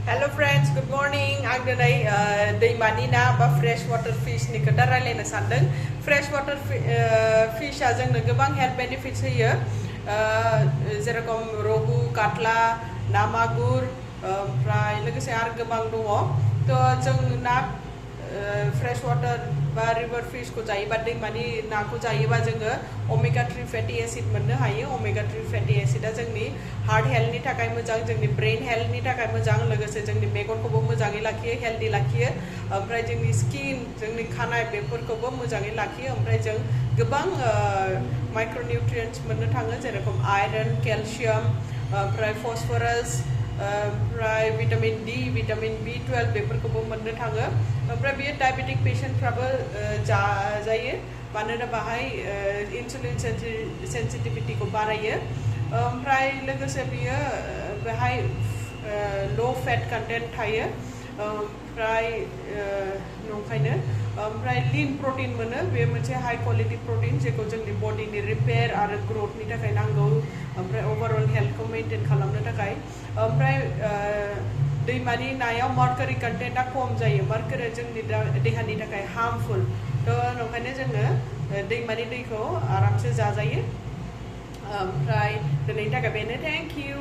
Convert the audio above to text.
Hello friends, good morning. Ang dinay दैमानि ना बा फ्रेश वाटर फिश नि खोथा रायलायनो सानदों. फ्रेश वाटर फिशआ जोंनो गोबां हेल्थ बेनिफिट्स होयो. जेरखम रगु, काटला, ना मागुर, ओमफ्राय लोगोसे आरो गोबां दङ. थ' जों ना फ्रेश वाटर बा रिवर फिश को जायोबा दैमानि नाखौ जायोबा जोङो ओमेगा 3 फेटी एसिड मोननो हायो. ओमेगा 3 फेटी एसिडा जोंनि हार्ट हेल्थनि थाखाय मोजां, जोंनि ब्रेन हेल्थनि थाखाय मोजां, लोगोसे जोंनि मेगनखौबो मोजाङै लाखियो, हेल्थि लाखियो. ओमफ्राय जोंनि स्किन, जोंनि खानाय बेफोरखौबो मोजाङै लाखियो. ओमफ्राय जों गोबां माइक्रोनिउट्रियेन्ट्स मोननो थाङो, जेरखम आयरन, केलसियाम, ओमफ्राय फस्फरास, ओमफ्राय भिटामिन डी, भिटामिन B12 बेफोरखौबो मोननो थाङो. ओमफ्राय बेयो डायबेटिक पेशेन्टफ्राबो जायो, मानोना बाहाय इनसुलिन सेन्सिटिभिटिखौ बारायो. ओमफ्राय लोगोसे बियो बेहाय ल' फेट कन्टेन्ट थायो. ओमफ्राय नंखायनो ओमफ्राय लीन प्रटिन मोनो. बे मोनसे हाई क्वालिटी प्रटिन जेखौ जोंनि बडिनि रिपेयर आरो ग्रोथनि थाखाय नांगौ, ओमफ्राय ओभारअल हेल्थखौ मेनटेन खालामनो थाखाय. ओमफ्राय दैमानि नायाव मार्कारि कन्टेन्टआ खम जायो. मार्कारिया जोंनि देहानि थाखाय हार्मफुल. थ' नंखायनो जोङो दैमानि दैखौ आरामसे जाजायो. ओमफ्राय दिनैनि थाखाय बेनो, थेंक इउ.